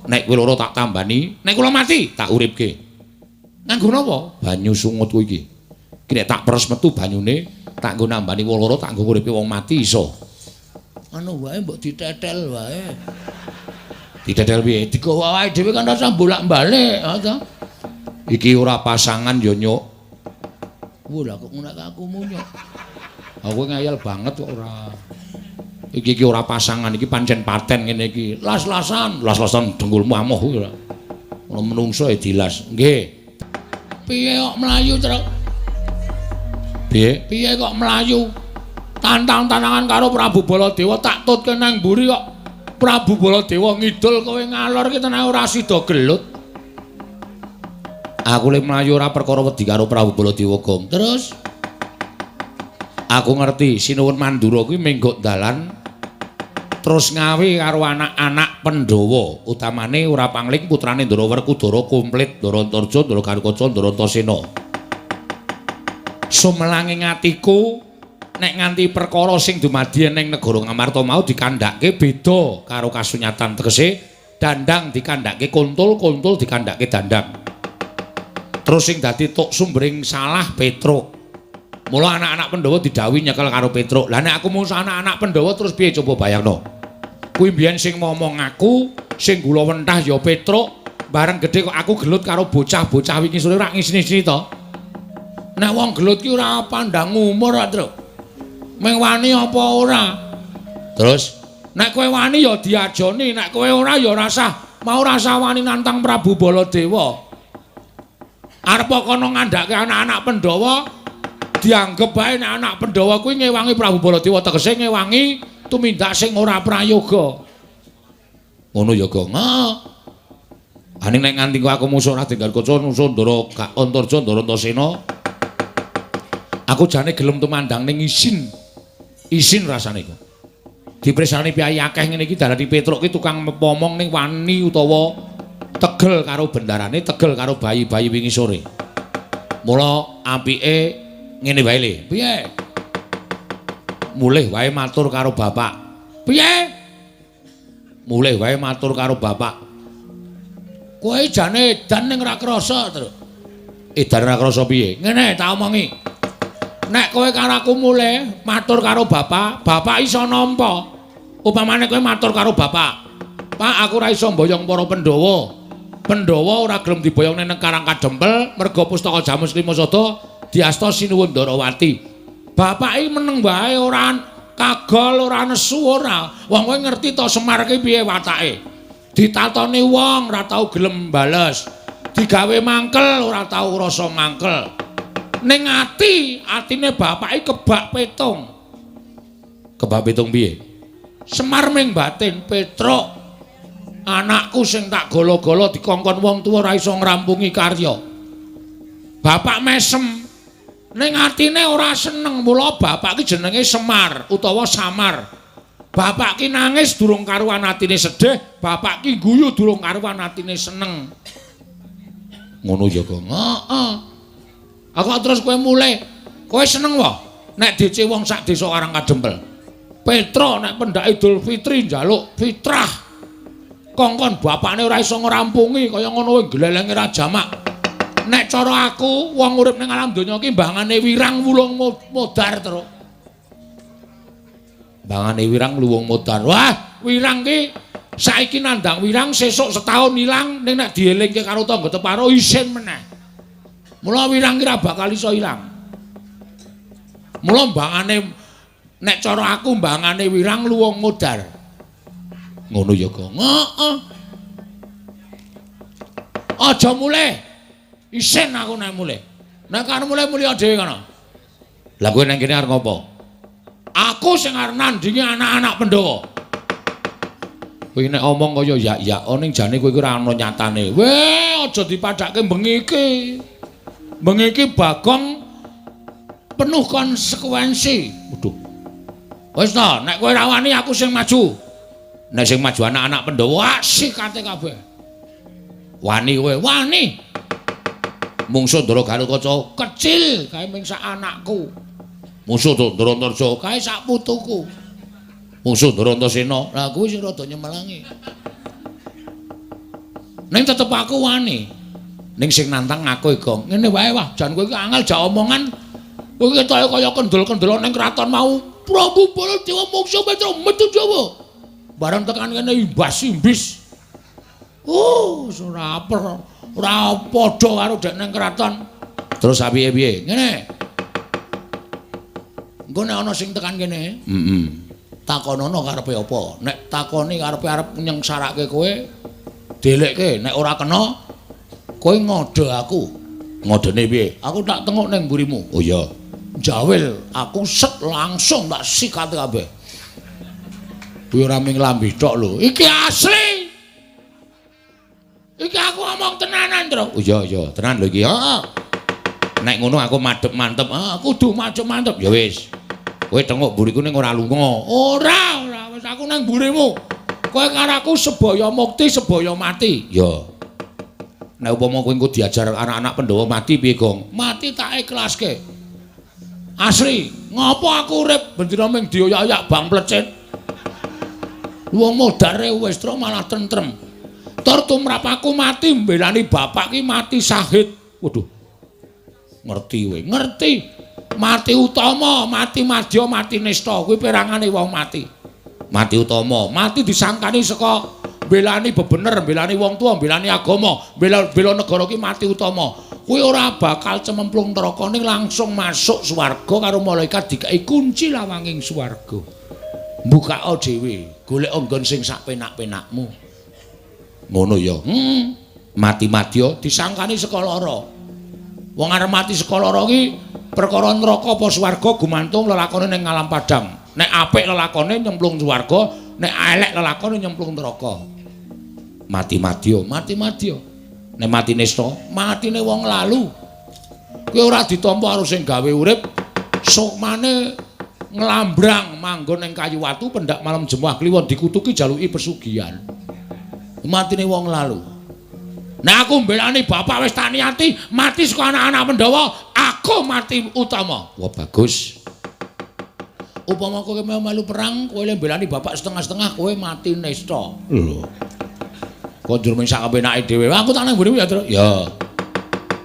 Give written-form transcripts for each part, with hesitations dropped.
Nek kowe loro tak tambani, nek kula mati tak uripke. Nganggo napa? Banyu sungutku iki. Iki nek tak peres metu banyune, tak nggo nambani wong loro, tak nggo nguripke wong mati iso. Anu wae mbok ditetel wae. Ditetel piye? Digawa awake dhewe kan rasa bolak-balik, ha ta? Iki ora pasangan ya, Nyuk. Wah, lah kok ngono aku munyuk. Aku ngayal banget kok ora. Iki iki ora pasangan, iki pancen paten ngene iki. Las-lasan, las-lasan dengkulmu amoh kuwi ora. Ono menungso e dilas. Nggih. Piye kok mlayu, Truk? Piye? Piye kok mlayu? Tantang-tantangan karo Prabu Baladewa tak tutke nang mburi kok. Prabu Baladewa ngidul kowe ngalor ki tenan ora sida gelut. Aku le mlayu ora perkara wedi karo Prabu Baladewa, Gong. Terus aku ngerti Sinuwun Mandura kuwi menggok dalan terus ngawi karo anak-anak Pandhawa, utamane ora pangling putrane Ndara Werkudara komplit Ndara Antarja, Ndara Garukaca, Ndara Antasena. Sumelange atiku nek nganti perkara sing dumadi ning negara Ngamarta mau dikandhake beda karo kasunyatan, tegese dandang dikandhake kuntul, kuntul dikandhake dandang. Terus sing dadi tuk sumbering salah Petruk. Mula anak-anak Pandhawa didhawuhi nyekel karo Petruk. Lah nek aku mung anak-anak Pandhawa terus piye coba bayangno. Kuwi mbiyen sing momong aku, sing gula wentah ya Petruk, bareng gedhe kok aku gelut karo bocah-bocah wingi sore ora ngisini-isini to. Nek wong gelut ki ora pandang umur, Truk. Ming wani apa ora? Terus nek kowe wani ya diajoni, nek kowe ora ya rasah mau rasah wani nantang Prabu Baladewa. Arep kono ngandhake anak-anak Pandhawa dianggep bae nek anak Pandhawa kuwi ngewangi Prabu Baladewa, tegese ngewangi tumindak sing ora prayoga. Ngono ya, Gong. Heeh. Aning nek nganti aku musuh Raden Garukaca, musuh Ndara Antarja, Ndara Antasena, aku jane gelem tumandang ning isin. Isin rasane iku. Dipresani piyayi akeh ngene iki darani Petruk ki tukang momong ning wani utawa tegel karo bendarane, tegel karo bayi-bayi wingi sore. Mula apike ngene wae le. Piye? Mulih wae matur karo bapak. Piye? Mulih wae matur karo bapak. Kowe jane edan ning ora krasa, Truk. Edan ora krasa piye? Ngene tak omongi. Nek kowe karo aku mulih matur karo bapak, bapak iso nampa. Upamane kowe matur karo bapak, "Pak, aku ora iso mboyong para Pandhawa. Pandhawa ora gelem diboyong nang Karang Kadempel merga pustaka Jamus Klimasada diasta Sinuwun Ndarawati." Bapak iki meneng wae ora kagol, ora nesu ora. Wong kowe ngerti to Semar ki piye watake. Ditatoni wong ora tau gelem bales. Digawe mangkel ora tau rasa mangkel. Ning ati, atine bapak iki kebak petung. Kebak petung piye? Semar ming batin, Petruk. Anakku sing tak golo-golo dikongkon wong tuwa ora iso ngrampungi karya. Bapak mesem. Ning atine ora seneng, mula bapak ki jenenge Semar utawa Samar. Bapak ki nangis durung karuan atine sedih, bapak ki guyu durung karuan atine seneng. Ngono ya, Gong. Heeh. Aku terus kowe mulih, kowe seneng wae nek DC wong sak desa Karang Kadempel. Petro nek pendak Idul Fitri njaluk fitrah. Kongkon bapakne ora iso ngrampungi kaya ngono kuwi glelenge ra jamak. Nek cara aku wong urip ning alam donya iki mbangane wirang wulung modar, Truk. Mbangane wirang luwung modar. Wah, wirang ki saiki nandang wirang sesuk setahun ilang, ning nek dielingke karo tangga teparo isin meneh. Mula wirang ki ra bakal iso ilang. Mula mbangane nek cara aku mbangane wirang luwung modar. Ngono ya, Gong. Heeh. Aja mulih. Isin aku nek mulih. Nek arep mulih mulih dhewe kono. Lah kowe nang kene arep ngopo? Aku sing arep nandingi anak-anak Pandhawa. Kowe nek omong kaya yak-yak ning jane kowe iki ora ana nyatane. Weh, aja dipadhake bengi iki. Bengi iki Bagong penuh konsekuensi. Waduh. Wis ta, nek kowe ra wani aku sing maju. Nek sing maju anak-anak Pandhawa sikate kabeh. Wani kowe, wani. Mungsuh Ndara Garukaca kecil kae ming sak anakku. Mungsuh Ndara Antarja kae sak putuku. Mungsuh Ndara Antasena lah kuwi sing rada nyemelangi. Ning tetep aku wani. Ning sing nantang aku Gong. Ngene wae wah, jan kowe iki angel jak omongan. Kowe ketoke kaya kendel-kendel ning kraton mau. Prabu Baladewa moksa Petruk metu Jawa. Bareng tekan kene imbas-imbis. Oh, ora padha karo dek ning kraton. Terus piye-piye? Ngene. Engko nek ana sing tekan kene, heeh. Takonono karepe apa? Nek takoni karepe arep nyengsarake kowe, delekke. Nek ora kena, kowe ngode aku. Ngodene piye? Aku tak tengok ning mburimu. Oh iya. Jawil, aku set langsung tak sikat kabeh. Kuwi ora mung lambe tok lho. Iki asli. Iki aku ngomong tenanan, Tru. Oh iya iya, tenan lho iki. Heeh. Nek ngono aku madhep mantep. Ah, kudu madhep mantep. Ya wis. Kowe tengok mburiku ning ora lunga. Ora, ora wis aku nang mburimu. Kowe karo aku sebaya mukti, sebaya mati. Ya. Nek upama kowe engko diajar anak-anak Pandhawa mati piye, Gong? Mati tak ikhlaske. Asli, ngopo aku urip bendina ming dioyak-oyak bang plecit. Wong modare wis tru malah tentrem. Tur tumrap aku mati mbelani bapak ki mati syahid. Waduh. Ngerti kowe, ngerti. Mati utama, mati madya, mati nista kuwi perangane wong mati. Mati utama, mati disangkani saka mbelani bebener, mbelani wong tua, mbelani agama, bela negara ki mati utama. Kuwi ora bakal cememplung neraka ning langsung masuk swarga karo malaikat dikai kunci lawanging swarga. Mbukaka dhewe, golek nggon sing sak penak-penakmu. Ngono ya. Mati madya disangkani saka lara. Wong arep mati saka lara ki perkara neraka apa swarga gumantung lelakone ning alam padang. Nek apik lelakone nyemplung swarga, nek elek lelakone nyemplung neraka. Mati madya, mati madya. Nek mati nista, matine wong lalu. Kuwi ora ditampa karo sing gawe urip, sukmane nglambrang manggon ning kayu watu pendak malam Jemuah Kliwon dikutuki jaluki pesugihan. Matine wong lalu. Nek aku mbelani bapak wis tak niati mati saka anak-anak Pandhawa, aku mati utama. Wah bagus. Upama kowe melu perang, kowe mbelani bapak setengah-setengah, kowe mati nista. Lho. Kok njur mung sak kepenake dhewe. Aku tak nang mburimu ya, Tru. Ya.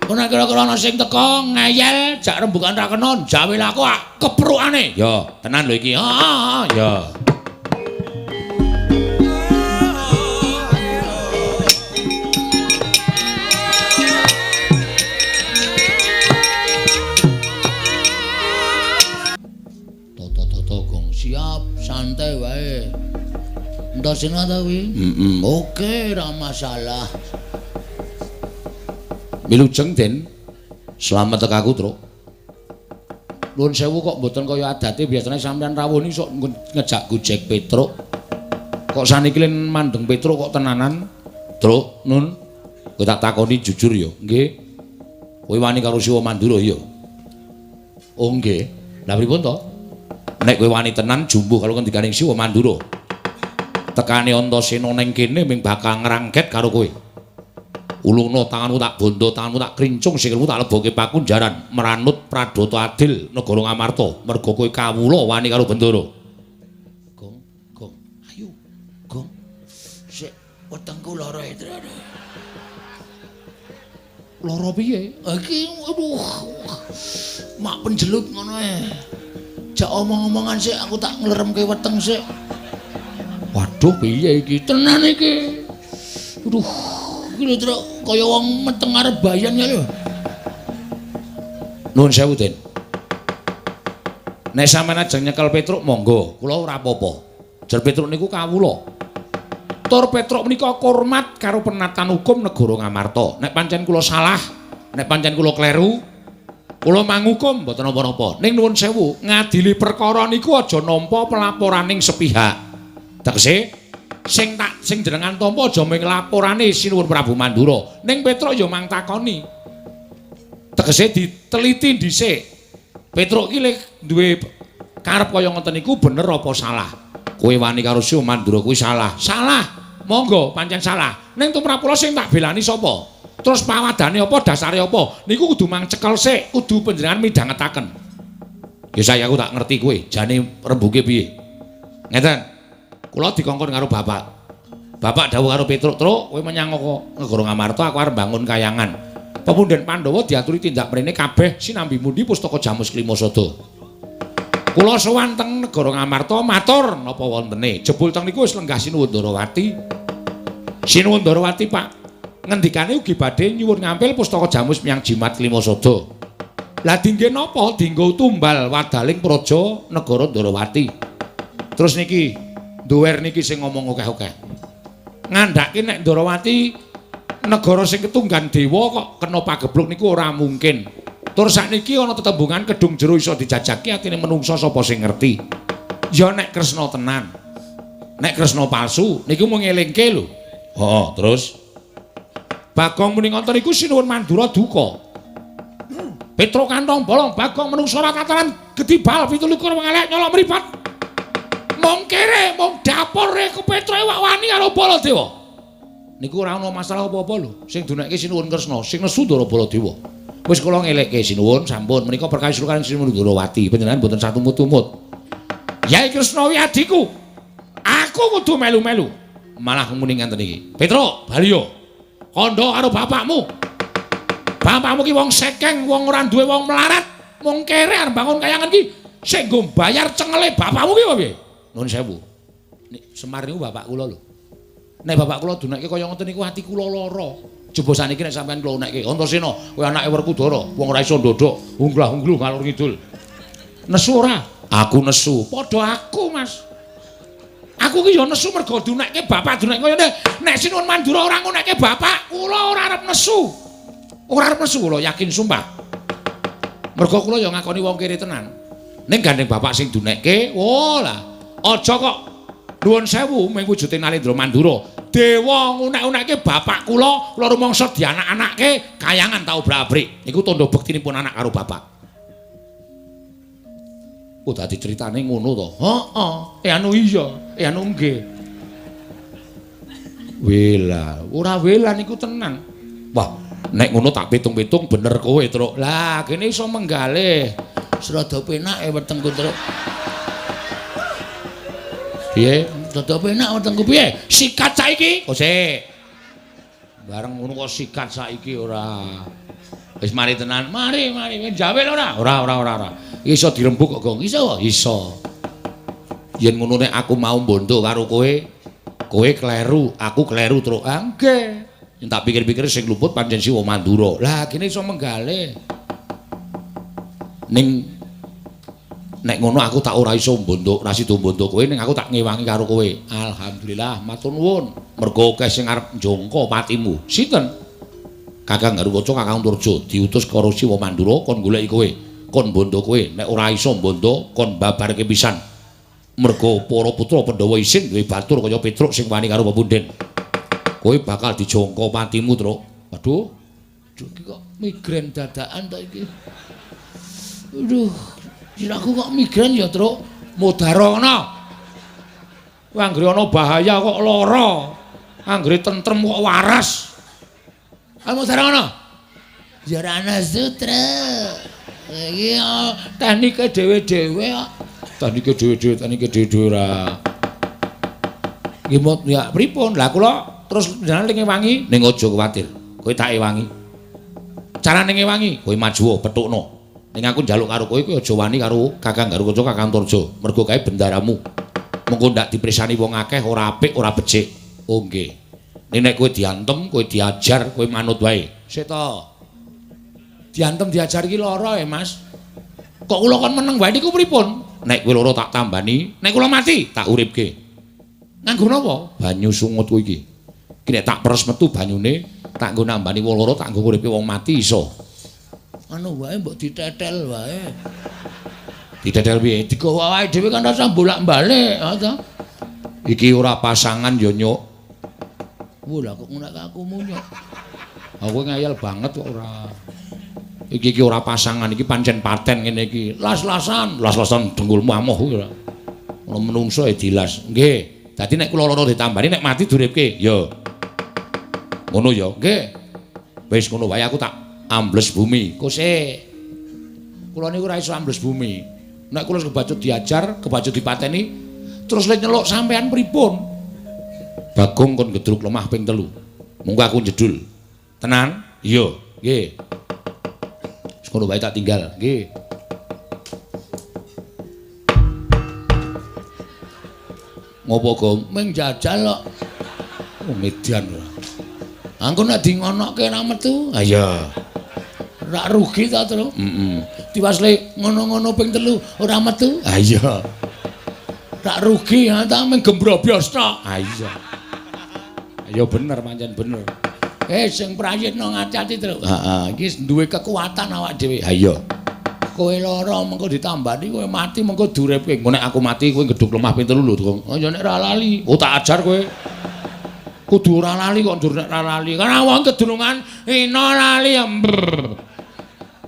Kok nek kira-kira ana sing teka ngeyel jak rembugan ra kena, jawil aku keprukane. Ya, tenan lho iki. Heeh, ya. Toto-toto gong siap, santai wae. Entasena ta kuwi? Heeh. Oke, ora masalah. Wilujeng, Den. Slamet tekaku, Truk. Nuwun sewu kok mboten kaya adate biasane sampeyan rawuh niki sok ngejak gojek Petruk. Kok saniki len mandeng Petruk kok tenanan? Truk, Nun. Kowe tak takoni jujur ya. Nggih. Kowe wani karo Siwa Mandura ya? Oh nggih. Lah pripun to? Nek kowe wani tenan jumbuh karo ngendikaning Siwa Mandura. Tekane Antasena ning kene ming bakal ngrangket karo kowe. Ulungno tanganmu tak bondo, tanganmu tak krincung, sikilmu tak lebokke pakunjaran, meranut pradata adil negara Ngamarta, merga kowe kawula wani karo Bendara. Gong, gong, ayo, gong. Sik wetengku lara e, Lara piye? Iki aduh. Mak penjelut ngono e. Jak omong-omongan sik aku tak ngleremke weteng sik. Waduh piye iki? Tenan iki. Aduh, iki lho Truk, kaya wong meteng arep bayan ya lho. Nuwun sewu, Den. Nek sampeyan ajeng nyekel Petruk monggo, kula ora apa-apa. Jer Petruk niku kawula. Tur Petruk menika hormat karo penatan hukum negara Ngamarta. Nek pancen kula salah, nek pancen kula kleru, kula mangukum mboten napa-napa. Ning nuwun sewu, ngadili perkara niku aja nampa pelaporaning sepihak. Tegese sing tak sing jenengan tampa aja mung laporane Sinuwun Prabu Mandura. Ning Petruk ya mang takoni. Tegese diteliti dhisik. Petruk iki lek duwe karep kaya ngoten niku bener apa salah? Kowe wani karo Siwa Mandura kuwi salah. Salah. Monggo pancen salah. Ning tumrap kula sing tak belani sapa? Terus pawadane apa, dasare apa? Niku kudu mang cekel sik, kudu panjenengan midhangetaken. Ya saya aku tak ngerti kowe, jane rembuke piye. Ngeten. Kula dikongkon karo bapak. Bapak dawuh karo Petruk, "Truk, kowe menyang negara Ngamarta, aku arep bangun kayangan." Pepunden Pandhawa diaturi tindak mrene kabeh sinambi mundi pustaka Jamus Klimasada. Kula sowan teng negara Ngamarta matur napa wontene. Jebul teng niku wis lenggah Sinuwun Ndarawati. Sinuwun Ndarawati, Pak, ngendikane ugi badhe nyuwun ngampil pustaka Jamus miyang Jimat Klimasada. Lah dingge napa? Dinggo tumbal wadaling praja negara Ndarawati. Terus niki duwer niki sing ngomong akeh-akeh. Ngandhake nek Ndarawati negara sing ketunggan dewa kok kena pagebluk niku ora mungkin. Tur sakniki ana tetembungan kedung jero iso dijajaki atine menungsa sapa sing ngerti. Ya nek Kresna tenan. Nek Kresna palsu niku mung ngelingke lho. Heeh, terus Bagong muni ngoten niku Sinuwun Mandura duka. Petruk kantong bolong Bagong menungsa ora kataran gedibal 27 wong elek nyolok mripat. Mung kere, mung dapure ku Petruk wak wani karo Baladewa. Niku ora ana masalah apa-apa lho. Sing dunekke Sinuwun Kresna, sing nesu Ndara Baladewa. Wis kula ngelekke Sinuwun sampun menika perkawis kaliyan Sinuwun Ndarawati panjenengan mboten satumut-tumut. Yai Kresna wi adhiku. Aku kudu melu-melu. Malah muni ngenten iki. Petruk, bali yo. Kandha karo bapakmu. Bapakmu ki wong sekeng, wong ora duwe, wong melarat, mung kere arep bangun kayangan ki sing nggo bayar cengele bapakmu ki piye? Nuwun sewu. Nek Semar niku bapak kula lho. Nek bapak kula dunekke kaya ngoten niku ati kula lara. Coba saniki nek sampean kula unekke, Antasena, kowe anake Werkudara, wong ora iso ndodhok, unglah-ungluh ngalor ngidul. Nesu ora? Aku nesu. Padha aku, Mas. Aku ki ya nesu mergo dunekke bapak dunekke kaya ngene. Nek Sinuwun Mandura ora ngunekke bapak, kula ora arep nesu. Ora arep nesu kula yakin sumpah. Mergo kula ya ngakoni wong kere tenan. Ning gandeng bapak sing dunekke, oh lah, aja kok nuwun sewu ming wujude Nalendra Mandura. Dewa ngunek-unekke bapak kula, kula rumangsa dianak-anake kayangan tau obrak-abrik. Niku tandha bektinipun anak karo bapak. Oh, dadi critane ngono to. Heeh. Anu iya, anu nggih. Wela, ora wela niku tenan. Wah, nek ngono tak pitung-pitung bener kowe, Truk. Lah, kene iso menggalih. Serada penake wetengku, Truk. Piye? Rada penak wetengku piye? Sikat saiki. Oh, sik. Bareng ngono kok sikat saiki ora. Wis mari tenan. Mari, mari. Jawel ora? Ora, ora, ora, ora. Iso dirembuk kok, Gong. Iso? Iso. Yen ngono nek aku mau mbondo karo kowe, kowe kleru, aku kleru, Truk. Ah, nggih. Yen tak pikir-pikir sing luput pancen Siwa Mandura. Lah, kene iso menggalih. Ning nek ngono aku tak ora iso mbondo, ora sida mbondo kowe, ning aku tak ngewangi karo kowe. Alhamdulillah, matur nuwun. Mergo akeh sing arep njongko patimu. Sinten? Kakang Garuwaca, Kakang Antarja diutus karo Siwa Mandura kon goleki kowe, kon mbondo kowe. Nek ora iso mbondo, kon babarke pisan. Mergo para putra Pandhawa isin duwe batur kaya Petruk sing wani karo pepunden. Kowe bakal dijongko patimu, Truk. Waduh. Duh, iki kok migrain dadakan to iki. Aduh. Sirahku kok migrain ya, Truk? Mudarana. Kowe anggere ana bahaya kok lara. Anggere tentrem kok waras. Ayo mudarana. Ya ora ana sutra. Iki teknike dhewe-dhewe kok. Teknike dhewe-dhewe, teknike dhewe-dhewe ora. Nggih ya pripun? Lah kula terus jenengan ngewangi ning aja kuwatir. Kowe tak ewangi. Carane ngewangi, kowe maju petukno. Ning aku njaluk karo kowe, kowe aja wani karo Kakang Garukaca, Kakang Antarja. Mergo kae bendaramu. Mengko ndak dipresani wong akeh ora apik, ora becik. Oh nggih. Ning nek kowe diantem, kowe diajar, kowe manut wae. Sik to. Diantem diajar iki lara ya, Mas. Kok kula kon meneng wae niku pripun? Nek kowe lara tak tambani, nek kula mati tak uripke. Nganggo napa? Banyu sungutku iki. Iki nek tak peres metu banyune, tak nggo nambani wong lara, tak nggo nguripke wong mati iso. Anu wae mbok ditetel wae. Ditetel piye? Digawa awake dhewe kan rasa bolak-balik, ha ta? Iki ora pasangan ya, Nyuk. Wah, lah kok ngono aku munyuk. Aku ngayal banget kok ora. Iki iki ora pasangan, iki pancen paten ngene iki. Las-lasan, las-lasan dengkulmu amoh kuwi ora. Ono menungso e dilas. Nggih. Dadi nek kula loro ditambani nek mati duripke. Ya. Ngono ya. Nggih. Wis ngono wae aku tak ambles bumi. Kose. Kula niku ora iso ambles bumi. Nek kula kebacut diajar, kebacut dipateni, terus le nyeluk sampean pripun? Bagong kon gedruk lemah ping 3. Mungko aku njedul. Tenan? Iya, nggih. Wis ngono wae tak tinggal, nggih. Ngopo, Gong? Ming jajal kok. Oh, median ora. Angko nek di ngonokke ra metu. Ha iya. Rak rugi ta, Tru? Heeh. Diwasle ngono-ngono ping 3 ora metu. Ha iya. Rak rugi ha ta ming gembrobyos tok. Ha iya. Ya bener pancen bener. Sing prayitna ngati-ati, Tru. Heeh, iki duwe kekuatan awak dhewe. Ha iya. Kowe lara mengko ditambani, kowe mati mengko duripke. Engko nek aku mati kowe gedhuk lemah ping 3 lho, Gong. Oh ya nek ora lali. Oh tak ajar kowe. Kudu ora lali kok ndur nek ora lali. Karena wong kedunungan ina lali.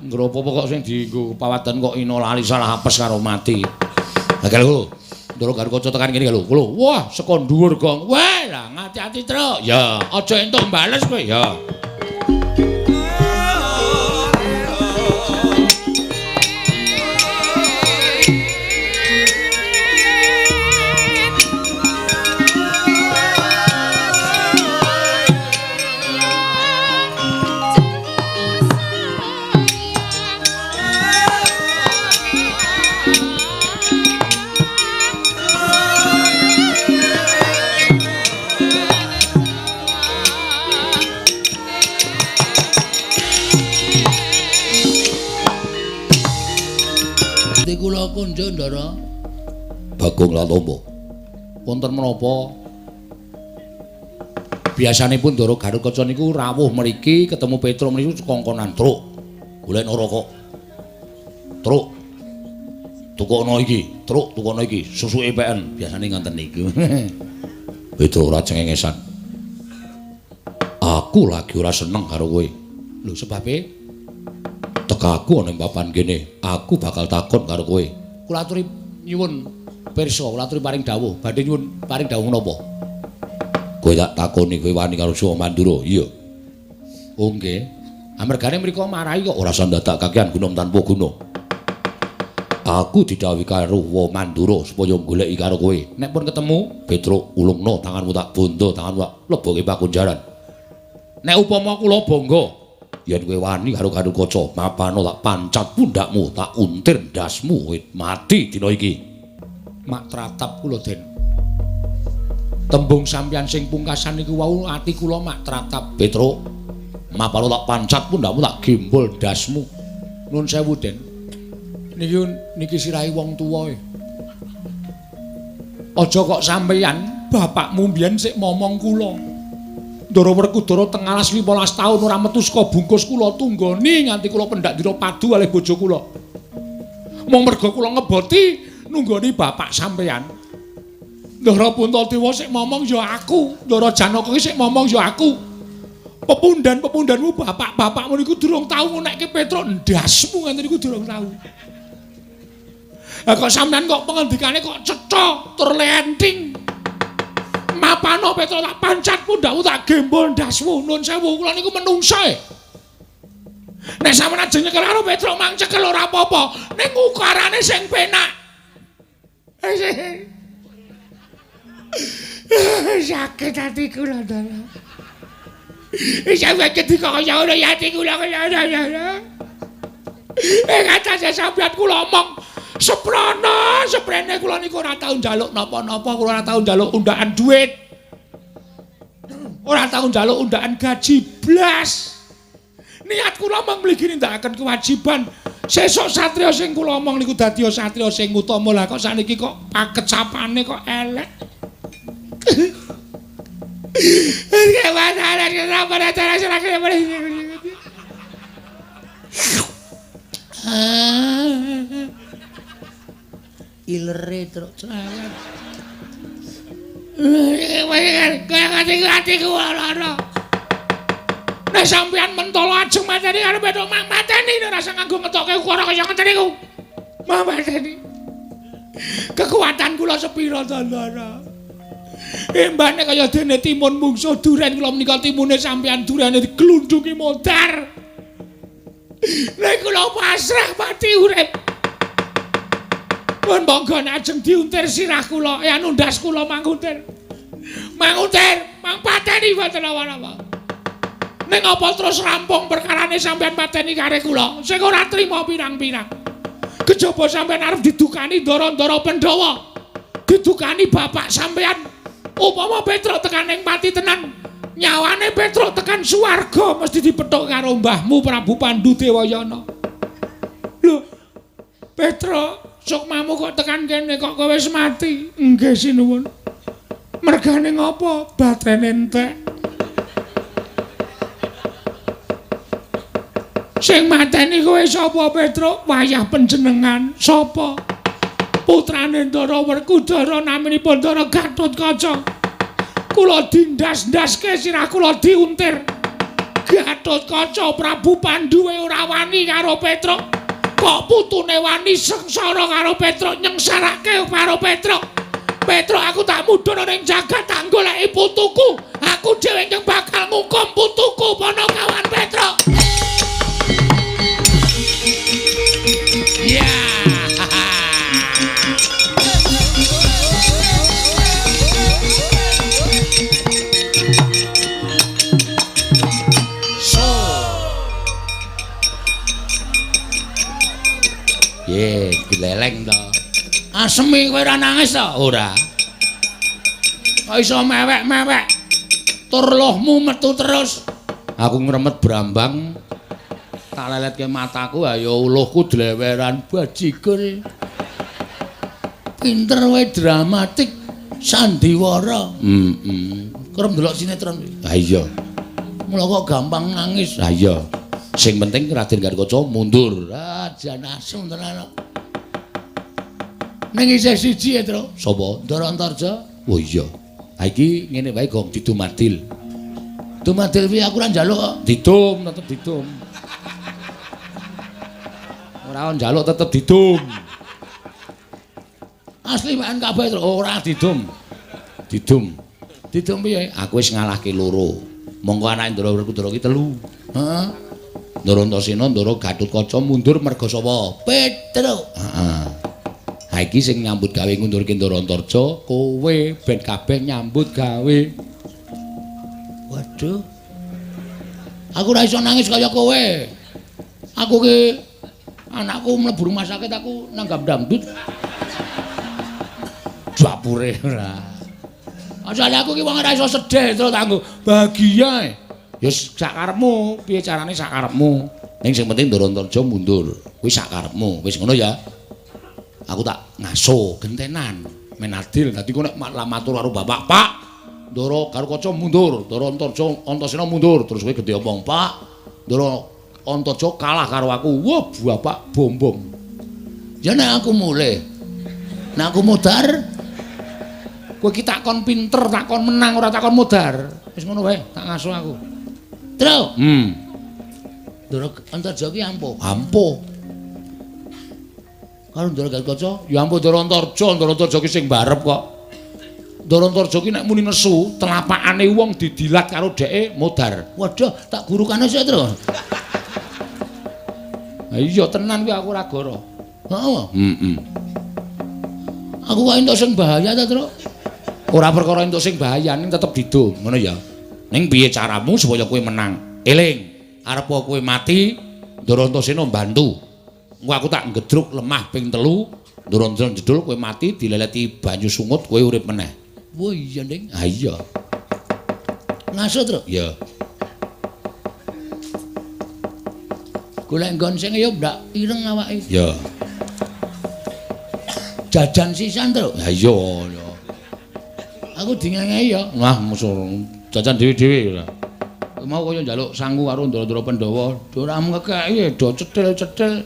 Ngropo kok sing dienggo pawadan kok ina lali salah apes karo mati. Lah lho. Ndoro Garukaca tekan kene lho. Lho, wah saka dhuwur, Gong. Wah, lah ngati-ati, Tru. Ya, aja entuk bales kowe ya. Kula konjo Ndara. Bagong Latombo. Wonten menapa? Biasanipun Ndara Garukaca niku rawuh mriki ketemu Petruk niku kongkonan, "Truk, golekno rokok. Truk. Tukokno iki, truk tukokno iki, susuke peken." Biasane ngoten niku. Petruk ora cengengesan. Aku lagi ora seneng karo kowe. Lho sebabe? Tekaku ana ing papan kene, aku bakal takon karo kowe. Kula aturi nyuwun pirsa, kula aturi paring dawuh. Badhe nyuwun paring dawuh menapa? Kowe tak takoni kowe wani karo Suwa Mandura? Iya. Oh nggih. Amergane mriku marahi kok ora usah ndadak kakean gunung tanpa guna. Aku didhawuhi karo Wa Mandura supaya goleki karo kowe. Nek pun ketemu, Petruk ulungno tanganmu tak bondo, tanganmu tak leboke pakunjaran. Nek upama kula bangga yen kowe wani karo Garukaca, mapano tak pancat pundakmu, tak untir ndasmu, kowe mati dina iki. Mak tratap kula, Den. Tembung sampeyan sing pungkasan niku wau ati kula mak tratap. Petruk, mapano tak pancat pundakmu, tak gembol ndasmu. Nuwun sewu, Den. Niki niki sirahe wong tuwa e. Aja kok sampeyan bapakmu mbiyen sik momong kula. Ndara Werkudara teng alas 15 taun ora metu saka bungkus kula tunggoni nganti kula pendak dina padu kalih bojo kula. Mung merga kula ngeboti nunggoni bapak sampeyan. Ndara Puntadewa sik momong ya aku, Ndara Janaka ki sik momong ya aku. Pepundhan-pepundhanmu bapak-bapakmu niku durung tau ngunekke Petruk ndasmu nganti niku durung tau. Lah kok sampeyan kok pengendikane kok cetha tur lenting. Mapano Petruk tak pancat pundhakmu tak gembol ndasmu. Nun sewu kula niku menungsa e. Nek sampeyan ajeng nyekel karo Petruk mang cekel ora apa-apa, ning ukarane sing penak. Sakit ati kula Ndara. Sampeyan ketika kaya ngono ya ati kula kaya ngono. Ing atase sampeyan kula omong seprana, seprene kula niku ora tau njaluk napa-napa, kula ora tau njaluk undaan duit. Ora tau njaluk undaan gaji blas. Niat kula mung mligi nindakaken kewajiban. Sesuk satriya sing kula omong niku dadi satriya sing utama. Lah kok saniki kok pakecapane kok elek. Ilere truk cerewet. Nek sampeyan mentolo ajeng mateni karo Petruk mang mateni ora usah nganggo ngetoke ukara kaya ngeten niku. Mang mateni. Kekuatan kula sepira to, Ndara? Embane kaya dene timun mungsuh duren kula menika timune sampeyan durene diglundungi modar. Nek kula pasrah mati urip. Pun monggo ajeng diuntir sirah kula, anu ndas kula manguntir. Mangutir, mang pateni boten napa-napa. Ning apa terus rampung perkarane sampean pateni kare kula sing ora trima pirang-pirang. Kejaba sampean arep didukani ndara-ndara Pandhawa. Didukani bapak sampean. Upama Petruk tekan ning pati tenan, nyawane Petruk tekan swarga mesti dipethuk karo mbahmu Prabu Pandu Dewayana. Lho, Petruk, sukmamu kok tekan kene kok kowe wis mati? Nggih sinuwun. Mergane ngopo? Batrene entek. Sing mateni kowe sapa Petruk? Wayah panjenengan. Sapa? Putrane Ndara Werkudara naminipun Ndara Gatotkaca. Kula dindas-ndaske sirah kula diuntir. Gatotkaca Prabu Pandu ora wani karo Petruk. Kok putune wani sengsara karo Petruk, nyengsarake karo Petruk. Petruk aku tak mudhun ning jagat tak goleki putuku. Aku dhewe ingkang bakal ngukum putuku Panakawan Petruk. Ya. So. Ye, dileleng to. Asemi kowe ora nangis to? Ora. Kok iso mewek-mewek? Tur lohmu metu terus. Aku ngremet brambang. Tak leletke mataku, ayo uluhku dleweran bajigur. Pinter wae dramatik sandiwara. Heeh. Kerep ndelok sinetron. Ha iya. Mula kok gampang nangis. Ha iya. Sing penting Raden Gatotkaca mundur. Ah, jan asem tenan. Ning isih siji ya, Tru. Sapa? Ndara Antarja. Oh iya. Ha iki ngene wae gong didumadil. Dumadil piye aku ora njaluk kok. Didum, tetep didum. Ora njaluk tetep didum. Asli waen kabeh Tru. Ora didum. Didum. Didum piye? Aku wis ngalahke loro. Monggo anake Ndara Werkudara ki telu. Heeh. Ndara Antasena, Ndara Gatotkaca mundur merga sapa? Petruk. Heeh. Ha iki sing nyambut gawe ngundurke Ndara Antarja, kowe ben kabeh nyambut gawe. Waduh. Aku ora iso nangis kaya kowe. Aku ki anakku mlebu rumah sakit aku nanggap dangdut. Dapure ora. Asale aku ki wong ora iso sedih terus kanggo bahagia. Ya sakarepmu, piye carane sakarepmu. Ning sing penting Ndara Antarja mundur. Kuwi sakarepmu. Wis ngono ya. Aku tak ngaso gentenan men adil. Dadi ku nek matur karo bapak, Pak, Ndara Gatotkaca mundur, Ndara Antarja Antasena mundur. Terus kowe gedhe omong, Pak, Ndara Antarja kalah karo aku. Wah, bapak bom-bom. Ya nek aku mulih. Nek aku modar, kowe iki takon pinter, takon menang ora takon modar. Wis ngono wae, tak ngaso aku. Tru. Ndara Antarja ki ampuh. Ampuh. Karo Ndara Gatotkaca, ya ampun Ndara Antarja, Ndara Antarja ki sing barep kok. Ndara Antarja ki nek muni nesu, telapakane wong didilat karo dheke modar. Waduh, tak gurukane sik, Tru. Ha iya tenan kuwi aku ora goro. Heeh. Heeh. Aku kok entuk sing bahaya ta, Tru? Ora perkara entuk sing bahaya, ning tetep didum, ngono ya. Ning piye caramu supaya kowe menang? Eling, arep kowe mati, Ndara Antasena mbantu. Engko aku tak ngedruk lemah ping 3, Ndara Antasena jedul kowe mati dileleti banyu sungut kowe urip meneh. Wah iya, Ning. Ha iya. Ngaso, Tru? Iya. Golek nggon sing ya ndak ireng awake. Iya. Jajan sisan, Tru? Ha iya, ya. Aku dingengehi ya. Wah, musuh jajan dhewe-dhewe ora. Mau kaya njaluk sangu karo ndara-ndara Pandhawa, ora ngekeki do cetil-cetil.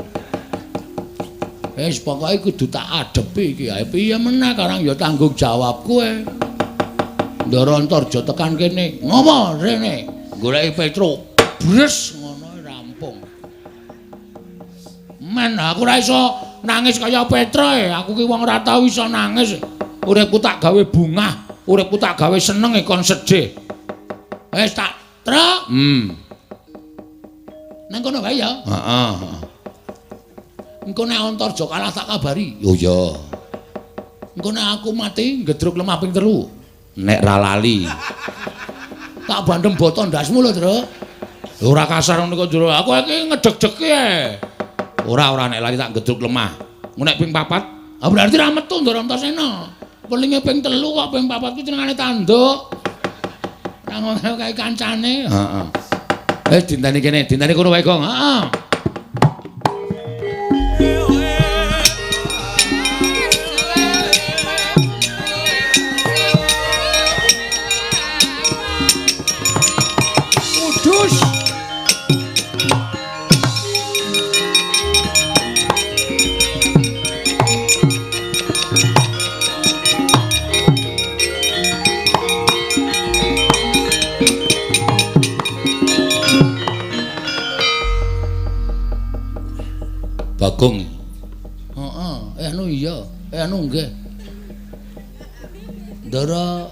Wis pokoke kudu tak adepi iki. Ha piye meneh karang ya tanggung jawab kowe. Ndara Antarja tekan kene. Ngopo rene? Goleki Petruk. Bres ngono rampung. Men aku ora iso nangis kaya Petruk. Aku ki wong ora tau iso nangis. Uripku tak gawe bungah, uripku tak gawe seneng kon sedih. Wis tak truk. Nang kono wae ya. Heeh, heeh. Engko nek Antarja kalah tak kabari. Oh iya. Engko nek aku mati ngedruk lemah ping 3. Nek ra lali. Tak bandem boto ndasmu lho, Truk. Ora kasar ngono kok, Ndara. Aku iki ngedeg-degi e. Ora nek lali tak gedruk lemah. Engko nek ping 4, ah berarti ra metu Ndara Antasena. Pelinge ping 3 kok ping 4 kuwi jenengane tanduk. Ora ngono kae kancane. Heeh. Wis dinteni kene, dinteni kono wae, Gong. Heeh. Kudus. Bagong. Heeh, anu iya, anu nggih. Ndara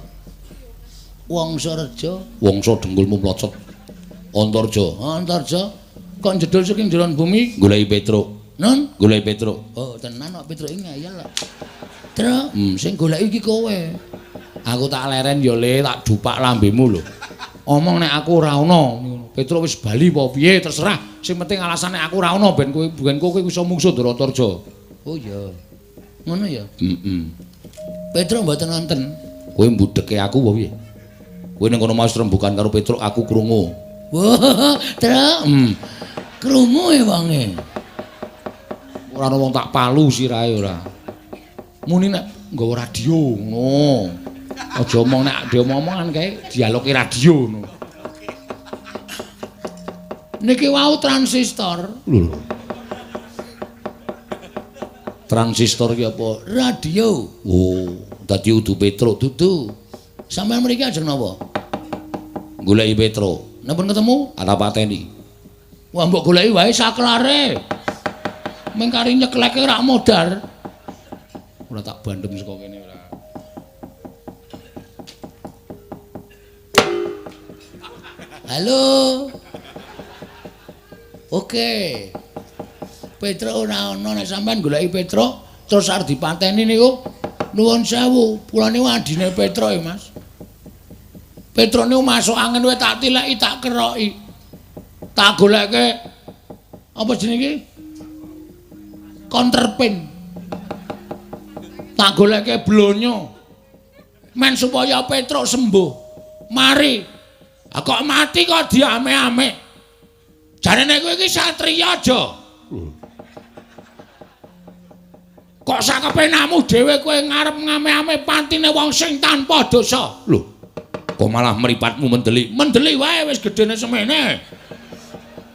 Wangsareja, Wangsa dengkulmu mlocot. Antarja. Antarja. Kok njedul saking jeron bumi? Goleki Petruk. Nun? Goleki Petruk. Oh, tenan kok Petruk iki ngeyel kok. Truk, sing goleki iki kowe. Aku tak leren ya Le, tak dupak lambemu lho. Omong nek aku ora ana, Petruk wis bali apa piye terserah. Sing penting alasane aku ora ana ben kowe iso mungsuh Ndara Antarja. Oh iya. Ngono ya? Heeh. Petruk mboten wonten. Kowe mbudheke aku apa piye? Kowe ning kono mau rembukan karo Petruk aku krungu. Wah, Truk. Krungu e wonge. Ora ana wong tak palu sirahe ora. Muni nek nggawa radio ngono. Aja omong nek diomong-omongan kae dialoge radio ngono. Niki wau transistor. Lho. Transistor ki apa? Radio. Oh, dadi udu Petruk. Dudu. Sampeyan mriki ajeng napa? Goleki Petruk. Napa ketemu? Ana pateni. Wah, mbok goleki wae saklare. Meng kari nyekleke rak modar. Ora tak bandem saka kene ora. Halo. Oke. Petruk ora ana nek sampean goleki Petruk terus arep dipateni niku nuwun sewu, kula niku adine Petruk ya, Mas. Petruk niku masuk angin wae tak tileki, tak keroki. Tak goleke apa jenenge iki? Counterpain. Tak goleke blonyo. Men supaya Petruk sembuh. Mari. Ah kok mati kok diame-ame. Jarene kowe iki satriya aja. Kok sakepenamu dhewe kowe ngarep ngame-ame pantine wong sing tanpa dosa. Lho, kok malah mripatmu mendelik? Mendelik wae wis gedene semene.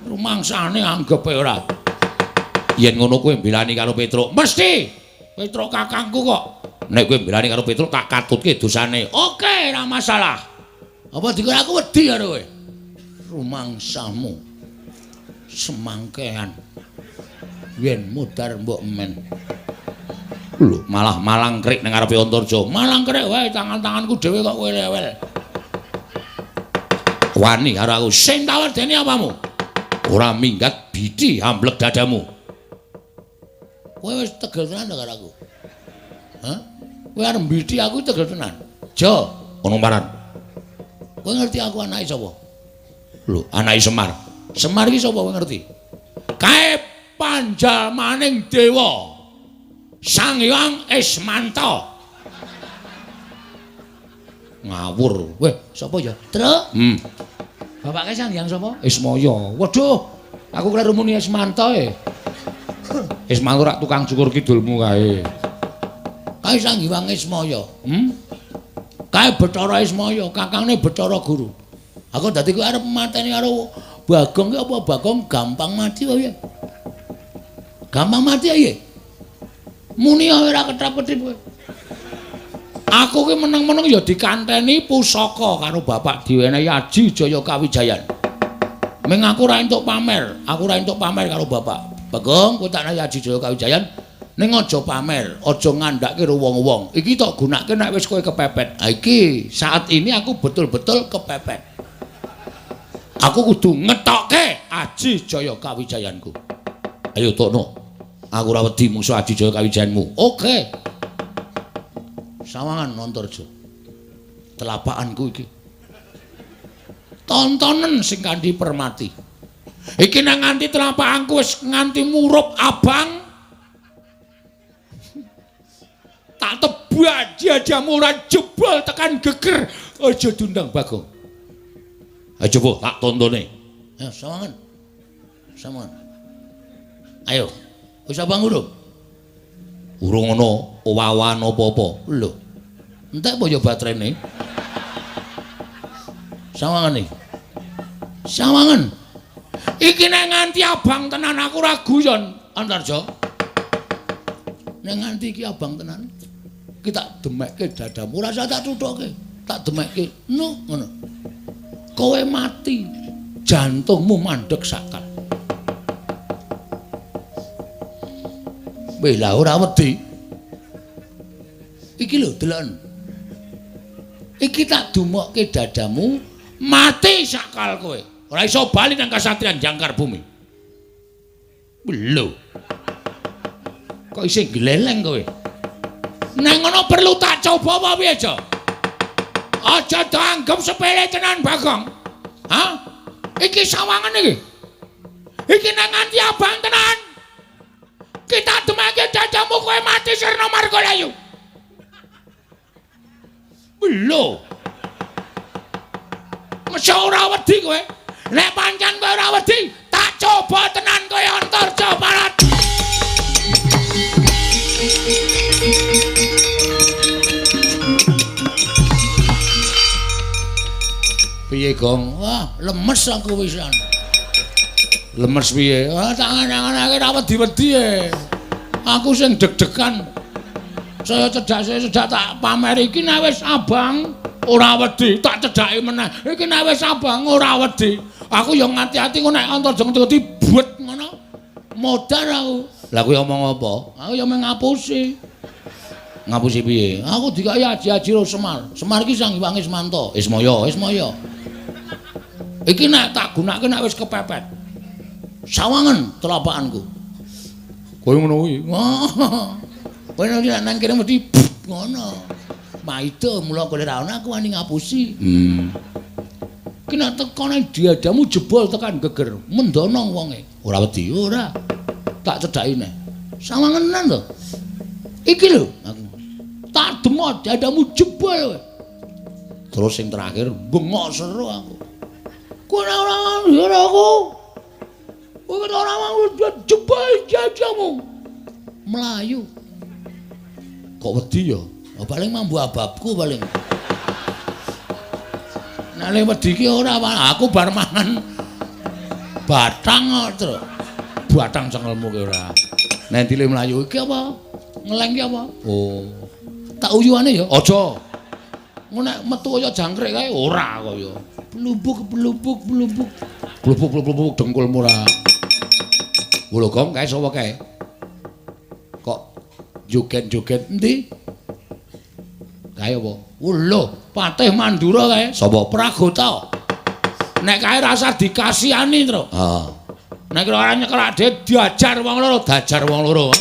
Rumangsane anggepe ora. Yen ngono kowe mbelani karo Petruk. Mesti. Petruk kakangku kok. Nek kowe mbelani karo Petruk tak katutke dosane. Oke, ora masalah. Apa dikira aku wedi karo kowe? Rumangsamu semangkean. Yen mudar mbok men. Lho, malah malangkrik ning ngarepe Antarja. Malangkrik wae tangan-tanganku dhewe kok kowe rewel. Wani karo aku. Sing tak wedeni apamu? Ora minggat biti amblek dadamu. Kowe wis tegel tenan to karo aku? Hah? Kowe arep mbiti aku tegel tenan. Jo, ono paran. Kowe ngerti aku anake sapa? Lho, anake Semar. Semar iki sapa kowe ngerti? Kae panjalmaning dewa. Sang Hyang Ismanta. Ngawur. Weh, sapa ya? Truk. Bapake Sang Hyang sapa? Ismaya. Waduh, aku kleru muni Ismanta e. Ismanta rak tukang cukur kidulmu kae. Kae Sang Hyang Ismaya. Kae Bathara Ismaya, kakangne Bathara Guru. Aku dadi kowe arep mateni karo Bagong ki apa Bagong gampang mati wae. Gampang mati ya. Muni ora ketap-ketip kowe. Aku ki meneng-meneng ya dikanteni pusaka karo bapak diwenehi Aji Jaya Kawijayan. Ming aku ora entuk pamer, aku ora entuk pamer karo bapak. Bagong, kowe tak nehi Aji Jaya Kawijayan ning aja pamer, aja ngandhake karo wong-wong. Iki tok gunake nek wis kowe kepepet. Ha iki saat ini aku betul-betul kepepet. Aku kudu ngetokke Aji Jaya Kawijayanku. Ayo tokno. Aku ora wedi mungsuh Aji Jaya Kawijayanmu. Oke. Sawangan Antarja. Telapakanku iki. Tontonen sing kanthi permati. Iki nang nganti telapakanku wis nganti murup abang. Tak tebak jajamu ora jebol tekan geger. Aja diundang Bagong. Ayo coba tak tontone. Ayo sawangan. Sawangan. Ayo. Wis abang urung? Urung ana owawan apa-apa. Lho. Entek apa ya baterene? Sawangan iki. Sawangan. Iki nek nganti abang tenan aku ora guyon, Antarja. Nek nganti iki abang tenan, iki tak demekke dadamu, ora usah tak tuthuke, tak demekke. No, ngono. Kowe mati, jantungmu mandeg sakal. Weh lah ora wedi. Iki lho deloken. Iki tak dumokke dadamu, mati sakal kowe. Ora iso bali nang kasatriyan Jangkar Bumi. Lho. Kok isih gleleng kowe? Nang ngono perlu tak coba apa piye, Jo? Aja dianggep sepele tenan, Bagong. Hah? Iki sawangan iki. Iki nang nganti abang tenan. Kita demake dadamu kowe mati sirna margalayu. Lho. Mesti ora wedi kowe. Nek pancen kowe ora wedi, tak coba tenan kowe Antarja Barat. Piye, Gong? Wah, lemes aku wisan. Lemes piye? Ah, tak angan-anganake ora wedi-wedi e. Aku sing deg-degan. Saya cedak tak pamer iki nek wis abang ora wedi, tak cedhaki meneh. Iki nek wis abang ora wedi. Aku ya ngati-ati kok nek Antarja ngerti buet ngono. Modar aku. Lah kuwi omong apa? Aku ya mung ngapusi. Ngapusi piye? Aku dikai aji-aji ro Semar. Semar iki Sang Hyang Ismanto. Ismaya, Ismaya. Iki nek tak gunake nek wis kepepet. Sawangen telapakanku. Kowe ngono kuwi. Kowe nek nang kene mesti ngono. Maida mula kowe ora ana aku wani ngapusi. Ki nek teko nang dadamu jebol tekan geger, mendono wonge. Ora wedi, ora. Tak cedhaki neh. Sawangenan to. Iki lho aku. Tak demot dadamu jebol kowe. Terus sing terakhir bengok seru aku. Kowe ora ora aku. Kowe ora mau jebol dadamu. Melayu. Kok wedi ya? Oh, paling mambu ababku paling. Nek le wedi ki ora, aku bar mangan batang kok, Tru. Batang cengelmu ki ora. Nek dile mlayu iki apa? Ngeleng ki apa? Oh. Tak uyuane ya? Aja. Ngono nek metu kaya jangkrik kae ora kaya. Blubuk blubuk blubuk. Blubuk blubuk dengkulmu ora. Lho Gong, kae sapa kae? Kok joget-joget endi? Kae apa? Lho, Patih Mandura kae. Sapa? Pragota. Nek kae rasa dikasihani, Tru. Heeh. Nek ora nyekel adhe diajar wong loro, diajar wong loro.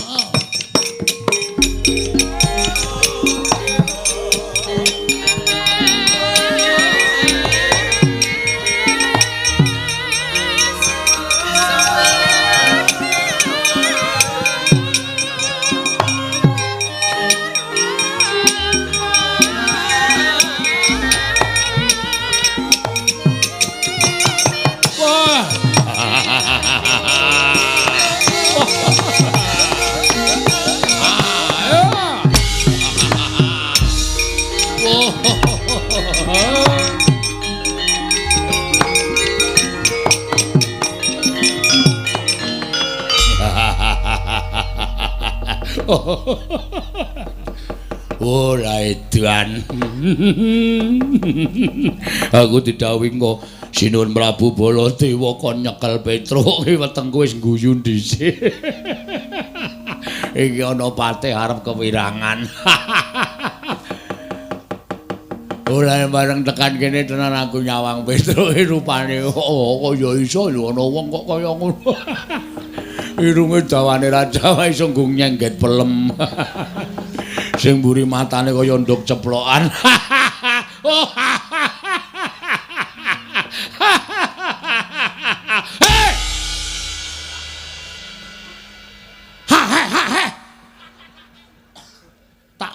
Ora edan. Aku didhawuhi engko Sinuwun Prabu Baladewa kon nyekel Petruk wetengku wis guyu dhisik. Iki ana patih arep kewirangan. Ora bareng tekan kene tenan aku nyawang Petruk rupane oh kaya iso lho ana wong kok kaya ngono. Irunge dawane raja wae iso nggo nyengget pelem. Sing mburi matane kaya nduk ceplokan. Oh.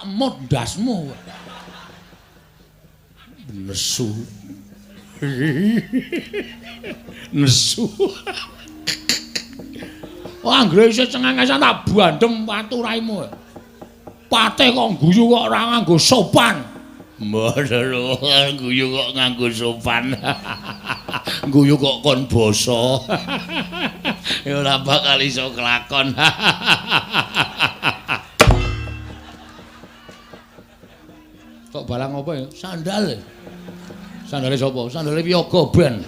Tak mut ndasmu. Nesu. Nesu. Wah, anggere isih cengengesan tak bandem watu raimu. Patih kok guyu kok ora nganggo sopan. Mboten guyu kok nganggo sopan. Guyu kok kon basa. Ya ora bakal iso kelakon. Kok balang apa ya? Sandal. Sandale sapa? Sandale Wiyaga ben.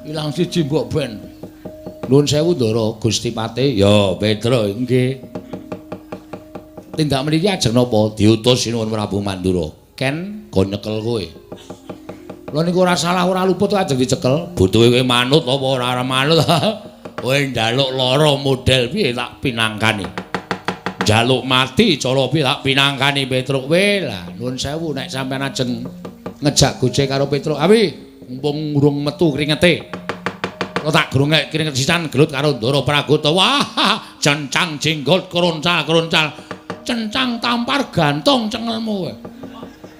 Ilang siji mbok ben. Nuwun sewu Ndara Gusti Patih. Ya, Petra nggih. Tindak mriki ajeng napa? Diutus Sinuwun Prabu Mandura. Ken go nyekel kowe. Lha niku ora salah ora luput ajeng dicekel. Butuhe kowe manut apa ora manut? Kowe njaluk lara model piye tak pinangkani. Njaluk mati cara piye tak pinangkani Petruk kowe. Lah nuwun sewu nek sampean ajeng ngejak gojek karo Petruk. Awi mumpung urung metu kringete. Kok tak grungek kringet sisan gelut karo Ndara Pragota. Wah, cencang jenggot kroncal-kroncal. Cencang tampar gantung cengelmu kowe.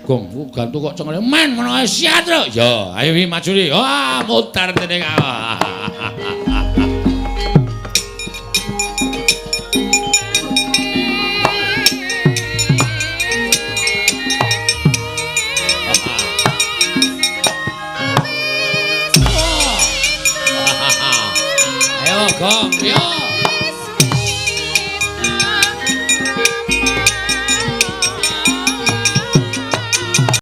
Gong, gantung kok cengele men ngono ae siat lho. Ya, ayo wi maju ri. Wah, mutar dene kae. Ayo, Gong. Yo.